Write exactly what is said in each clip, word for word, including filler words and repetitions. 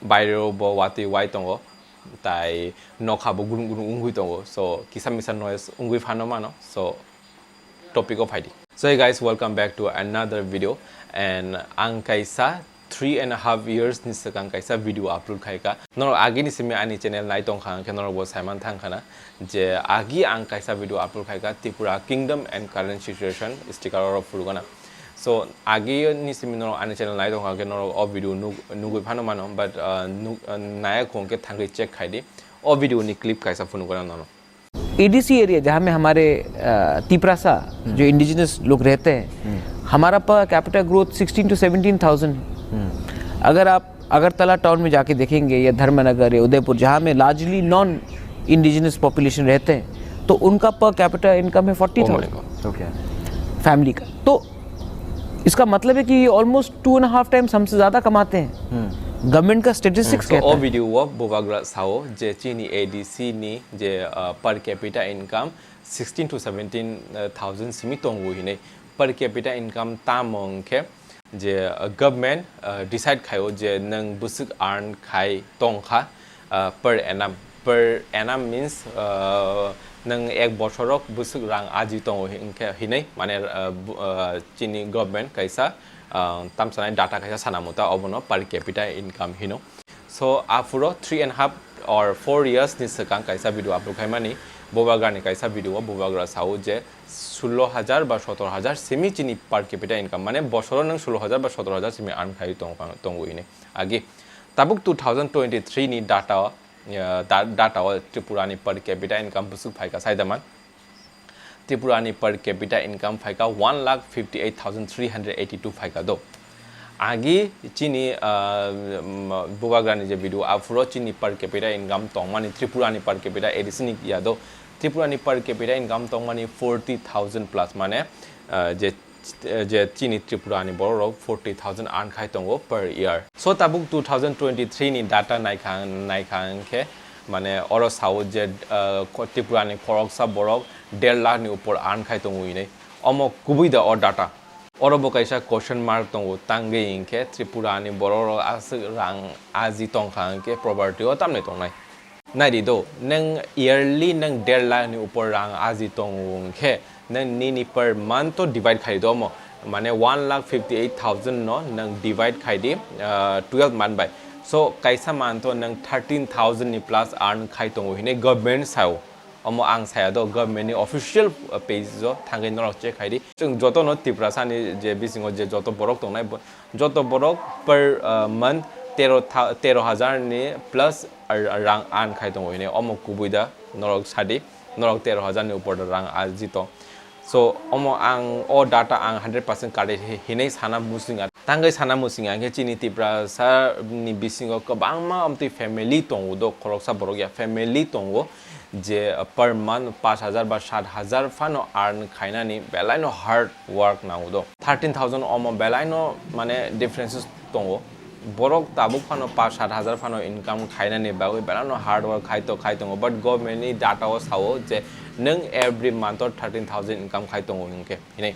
Baireo bo watwi wai tongo, tai nokha bo gurung gurung wngwi tongo. So kisa misa noise wngwi phano mano. So topic o phaidi. So hey guys, welcome back to another video, and ang kaisa three and a half years ni swkang kaisa video upload khaika. Norok agini simi ani channel nai tongkha hwnkhe norok bo saiman thangkhana je agi ang kaisa video upload khaika Tripura Kingdom and Current Situation sticker oro phurugana. So agi ni simi norok ani channel nai tongkha hwnkhe norok o video nuk-, nugwi phano mano, but uh, nuk-, uh, naya khong khe thangwi check khaidi, o video ni clip kaisa phunugana nono. ADC area जहाँ में हमारे अ, तिपरासा जो इंडिजिनस लोग रहते हैं, हमारा per capita growth sixteen to seventeen thousand. अगर आप अगरतला टाउन में जाके देखेंगे या धर्मनगर या उदयपुर, जहाँ में लार्जली नॉन इंडिजिनस पॉपुलेशन रहते हैं, तो उनका पर कैपिटा इनकम है फोर्टी थाउजेंड Okay. फैमिली का। तो इसका मतलब है कि almost two and half times हमसे ज्यादा कमाते हैं। गवर्नमेंट का स्टैटिस्टिक्स So o कहता है। video o bubagra sao je chini A D C ni je uh, per capita income sixteen to seventeen thousand simi tongo hinwi. Per capita income tamo hwnkhe je uh, government uh, decide khaio je nwng bwswk earn khai tongkha uh, per annum. Per annum means uh, nwng ek bosorok bwswk rang aji tongo hinkhe hinwi, mane uh, bu- uh, chini government kaisa uh, tamsanai data kaisa sana muta, obono per capita income hino. So aphuro three and half or four years ni swkang kaisa video upload khaimani, bubagrani kaisa video o bubagra sao je sullo hajar ba sotor hajar simi chini per capita income, mane bosoro nwng sullo hajar ba sotor hajar simi earn khai tong tongo hinwi. Agi tabuk two thousand twenty-three ni data o, uh, da- data o Tripura ni per capita income bwswk phaika saidaman. Tripura ni per capita income phaika one lakh fifty eight thousand three hundred eighty two phaika do. Agi chini uh, bubagrani je video aphuro chini per capita income tongmani, Tripura ni per capita A D C ni ya do, Tripura ni per capita income tongmani forty thousand plus, mane uh, je je chini Tripura ni borok rok forty thousand earn khai tongo per year. So tabuk two thousand twenty-three ni data naikha naikha hwnkhe, mane oro sao je uh, ko- Tripura ni khoroksa borok der lakh ni upor earn khai tongo hinwi. Omo kubui da o data. Oro bo kaisa question mark tongo, tangwi hinkhe Tripura ni borok rok aswk rang aji tongkha hwnkhe poverty o tamni tongnai. Naidi do, nwng yearly nwng der lakh ni upor rang aji tongo hwnkhe, nwng nini per month to divide khai do mo. Mane one lakh fifty eight thousand no nwng divide khai di uh, twelve month bai. So kaisa month to nwng thirteen thousand ni plus earn khai tongo hinwi government sao. Omo ang saya do, government ni official uh, page o thangwi norok check khai di. Chwng joto no Tiprasa ni je bisingo je joto borok tongnai, bo- joto borok per uh, month tero tha- tero hajar ni plus ar- rang earn khai tongo hinwi. Omo kubui da norok sadi, norok tero hajar ni upor da rang aji tong. So omo ang o data ang hundred percent correct hi- hinwi sana musinga. Tangwi sana musinga hwnkhe chini Tiprasa ni bisingo kwbangma amtwi family tongo do, khoroksa borok ya family tongo je uh, per month pash hajar ba sat hajar phano earn khainani belaino hard work nango do. Thirteen thousand omo belaino mane differences tongo. Borok tabuk phano pash sat hajar phano income khainani bagwi belano hard work khai to khai tongo, but government ni data o sao je nwng every month o thirteen thousand income khai tongo hinkhe hinwi.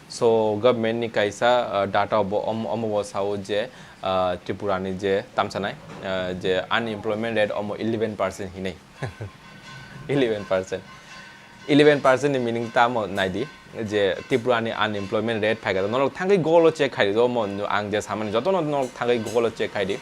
So government ni kaisa uh, data bo om- omo bo sao je uh, Tripura ni je tamsanai uh, je unemployment rate omo eleven percent hinwi. Eleven percent. Eleven percent ni meaning tamo naidi je Tripura ni unemployment rate phaikha norok thangwi Google o check khai di, omo ang je samani jotono norok thangwi Google o check khai di.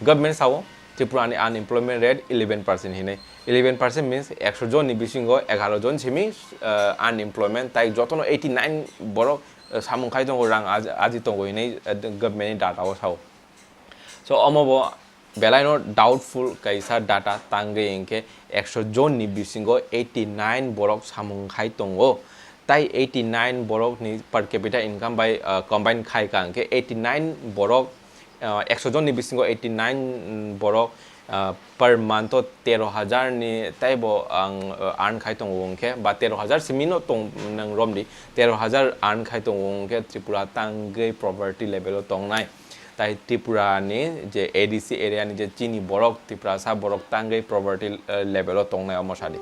Government sao Tripura ni unemployment rate eleven percent hinwi. Eleven percent means ekso jon ni bisingo egaro jon simi uh, unemployment, tai jotono eighty nine borok uh, samung khai tongo, rang aji- aji tongo hinwi uh, government ni data o sao. So omo bo belaino doubtful kaisa data, tangwi hinkhe ekso jon ni bisingo eighty nine borok samung khai tongo, tai eighty nine borok ni per capita income bai uh, combine khai ka hinkhe eighty nine borok uh, ekso jon ni bisingo eighty nine borok uh, per month o tero hajar ni taibo ang uh, earn khai tongo hinkhe, ba tero hajar simi no tong nang romdi, tero hajar earn khai tongo hinkhe Tripura tangwi poverty level o tongnai. Tai Tripura ni je A D C area ni je chini borok, Tiprasa borok tangwi poverty uh, level o tongnai omo sadi.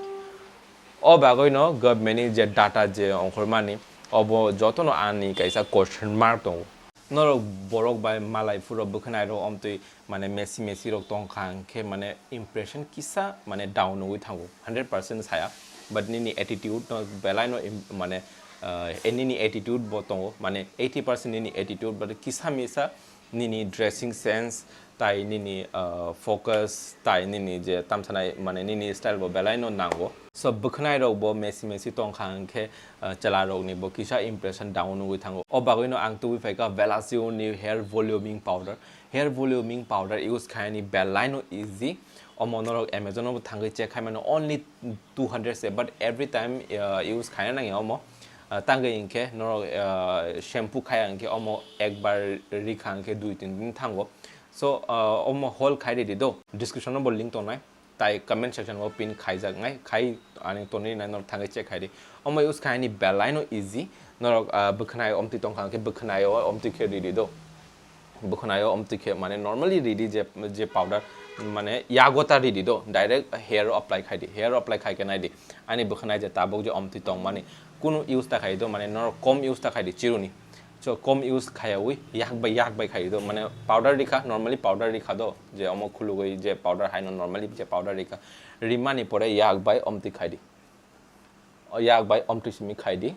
O bagwi no government ni je data je ongkhormani, obo jotono ani kaisa question mark tongo. Norok borok bai malai phuru bwkhwnai rok omtwi mane mesi mesi rok tongkha hwnkhe mane impression kisa mane down wngwi thango, hundred percent saya, but nini attitude no belai no im-, mane, uh, nini attitude bo tongo, mane eighty percent nini attitude, but kisa misa nini dressing sense, tai nini, uh, focus, tai nini je tamsanai, mane nini style bo belai no nango. So, bwkhwnai rok bo mesi mesi tongkha hwnkhe, uh, chwla rok ni bo kisa impression down wngwi thango. O bagwi no ang tubui phaikha Velasio ni hair voluming powder. Hair voluming powder use khaini belai no easy. Omo norok Amazon o bo thangwi check khai mano, only two hundred se, but every time, uh, use khaina nangya omo. Uh, tangwi hinkhe norok, uh, shampoo khaya hinkhe omo ekbar rikha hinkhe dui tin din thango. So, uh, omo hol khai ridi do, description o bo link tongnai, tai comment section o pin khaijak nai, khai ani tonwi nai norok thangwi check khai di. Omo use khaini belai no easy, norok, uh, bwkhwnai omtwi tongkha hinkhe bwkhwnai o omtwi khe ridi do. Bwkhwnai o omtwi khe mane normally ridi je, je powder mane yago ta ridi do, direct hair o apply khai di, hair o apply khai khe nai di. Ani bwkhwnai je tabuk je omtwi tongmani kunu use ta khai do, mane norok kom use ta khai di chiruni. So kom use khayawi yak bai yak bai khai do, mane powder rikha, normally powder rikha do, je omo khulugwi je powder haino normally je powder rikha, rimani pore yak bai omtwi khai di. O yak bai omtwi simi khai di.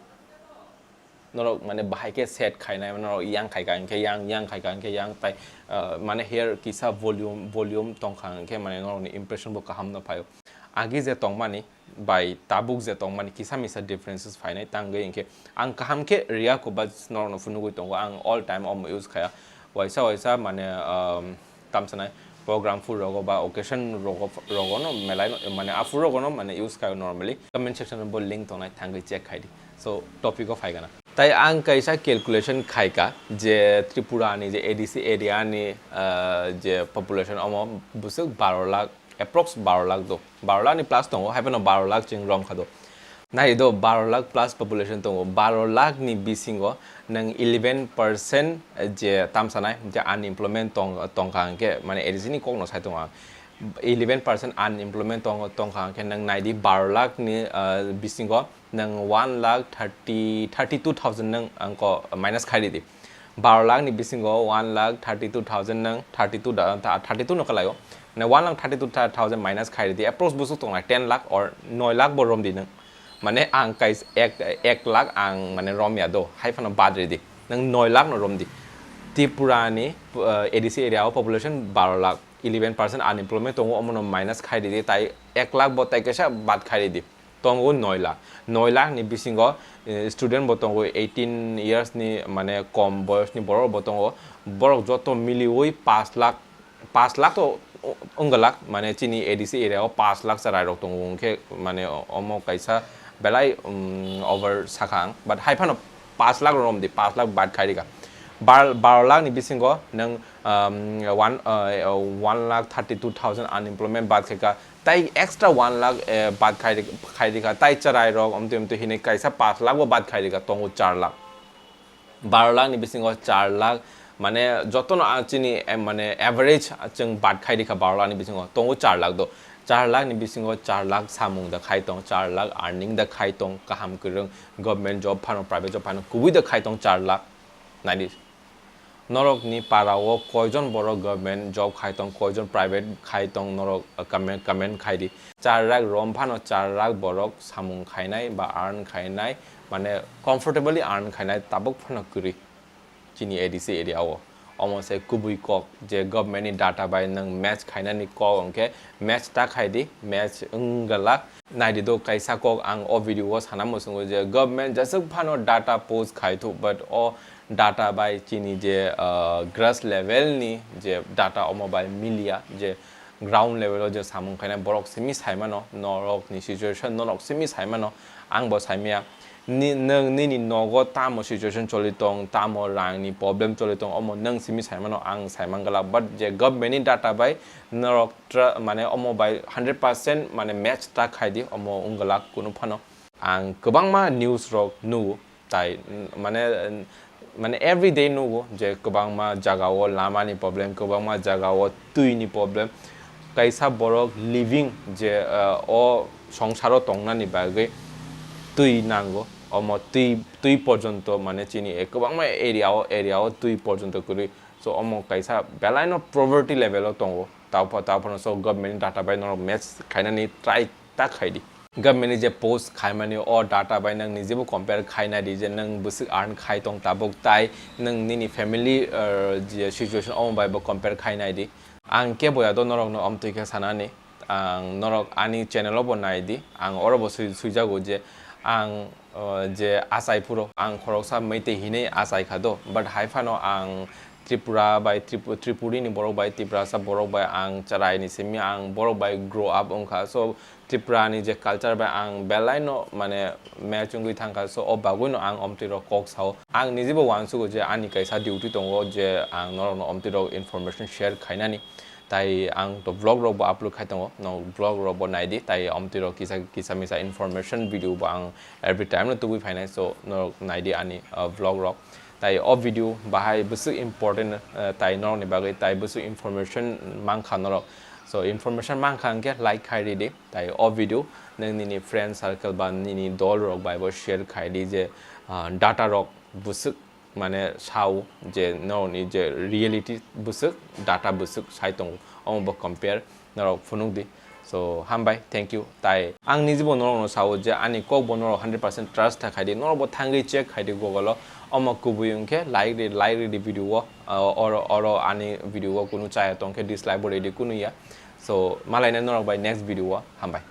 Norok mane bahai khe set khainai, norok yang khai ka hinkhe yang, yang khai ka hinkhe yang, tai, uh, mane hair kisa volume, volume tongkha hinkhe mane norokni impression bo kaham no phaio. Agi je tongmani bai tabuk je tongmani kisa misa differences phainai, tangwi hinkhe ang kaham khe riya ko ba norokno phunugwi tongo, ang all time omo use khaya. Waisa waisa mane, um, tamsanai program phuru rogo ba occasion rogo, rogo no melai no, mane aphuru rogo no mane use khai normally. Comment section o bo link tongnai, thangwi check khai di. So topic o phai gana. Tai ang kaisa calculation khai ka je Tripura ni je A D C area ni, ah, je population omo bwswk baro lakh, approx baro lakh do. Baro lakh ni plus tongo, hai phano baro lakh chwng rom kha do. Nai do, baro lakh plus population tongo. Baro lakh ni bisingo nwng eleven percent je tamsanai je unemployment tong, tongkha hinkhe, mane A D C ni kokno sai tongo ang. Eleven percent unemployment tong, tongkha hinkhe nwng nai di, baro lakh ni, ah, bisingo nwng one lakh thirty, thirty two thousand nwng angko minus khai ridi. Baro lakh ni bisingo one lakh thirty two thousand nwng thirty two da, ta-, thirty two no kalaio. Nwng one lakh thirty two thousand minus khai ridi. Approx bwswk tongnai ten lakh or noi lakh bo rom di nwng. Mane ang kais ek, ek lakh ang mane rom ya do. Hai phano bad ridi. Nwng noi lakh no rom di. Tripura ni, uh, A D C area o population baro lakh, eleven percent unemployment tongo, omono minus khai ridi. Tai ek lakh bo tai kaisa bad khai ridi. Tongo noi lakh. Noi lakh ni bisingo, eh, student bo tongo, eighteen years ni mane kom boyos ni borok bo tongo. Borok joto miliwi pash lakh, pash lakh to wngwlak, mane chini A D C area o pash lakh cherai rok tongo, hwnkhe mane omo kaisa belai, um, over sakha ang. But hai phano pash lakh rom di, pash lakh bad khai rika. Bar-, baro lakh ni bisingo nwng, um, one, uh, one lakh thirty two thousand unemployment bad khaika. Tai extra one lakh, eh, bad khai ri-, khai rikha, tai cherai rok omtwi omtwi hinwi kaisa pash lakh bo bad khai rikha, tongo char lakh. Baro lakh ni bisingo char lakh, mane jotono ang chini, eh, mane average chwng bad khai rikha baro lakh ni bisingo, tongo char lakh do. Char lakh ni bisingo char lakh samung da khai tong, char lakh earning da khai tong, kaham kwrwng government job phano, private job phano, kubui da khai tong char lakh. Nai di. Norok ni para o koijon borok government job khai tong, koijon private khai tong, norok, uh, comment, comment khai di. Char lakh rom phano char lakh borok samung khainai ba earn khainai, mane comfortably earn khainai tabuk phano kwrwi chini A D C area o. Omo se kubui kok je government ni data bai nwng match khainani kok hwnkhe match ta khai di, match wngwlak. Nai di do, kaisa kok ang o video o sana muchungo je government jeswk phano data post khai thu, but o data bai chini je, ah, grass level ni je data omo bai milia, je ground level o je samung khainai borok simi sai mano, norok ni situation norok simi sai mano, ang bo sai maya. Ni, nwng nini nogo tamo situation choli tong, tamo rang ni problem choli tong, omo nwng simi sai mano, ang sai man glak, but je government ni data bai norok tra-, mane omo bai hundred percent mane match ta khai di, omo wng glak kunu phano. Ang kwbangma news rok nugo, tai, mm, mane, mm, mane everyday nugo je kwbangma jaga o lama ni problem, kwbangma jaga o twi ni problem. Kaisa borok living je, uh, o songsaro tongnani bagwi twi nango. Omo twi, twi porjonto, mane chini e kwbangma area o, area o twi porjonto kwrwi. So omo kaisa belaino poverty level o tongo. Taphano, taphano so government ni data bai norok match khainani try ta khaidi. Government ni je post khaimani o data bai nang nijebo compare khainai di je nang bwswk earn khai tong tabuk tai nang nini family, uh, je situation omo bai bo compare khainai di. Ang kebo ya do norokno omtwi khe sanani. Ang norok ani channel o bo nai di. Ang oro bo sui-, suijago je ang, uh, je achai phuru ang khoroksa Meitei hinwi achai kha do. But hai phano ang Tripura bai Tripu-, Tripuri ni borok bai, Tiprasa borok bai ang chwrai ni simi ang borok bai grow up wngkha. So Tripura ni je culture bai ang belai no mane match wngwi thangkha. So o bagwi no ang omtwi rok kok sao. Ang nijebo uansugo je ani kaisa duty tongo je ang norok no omtwi rok information share khainani. Tai ang to vlog rok bo upload khai tongo, no vlog rok bo nai di. Tai omtwi rok kisa, kisa misa information video bo ang every time no tubui phainai. So norok nai di ani, uh, vlog rok. Tai o video bahai bwswk important, eh, tai norokni bagwi tai bwswk information mankha norok. So information mankha hwnkhe like khai ridi. Tai o video nang nini friend circle ba nini dol rok bai bo share khai di je, ah, data rok bwswk mane sao je norokni je reality bwswk data bwswk sai tongo omo bo compare norok phunuk di. So, hambai, thank you. Tai ang nijebo norokno sao je ani kok bo norok hundred percent trust ta khai di, norok bo thangwi check khai di Google o. Omo kubui wngkhe like ri, like ri di video o, uh, oro, oro ani video o kunu chaya tongkhe dislike bo ri di kunu ya. So, malaina norok bai next video o, hambai.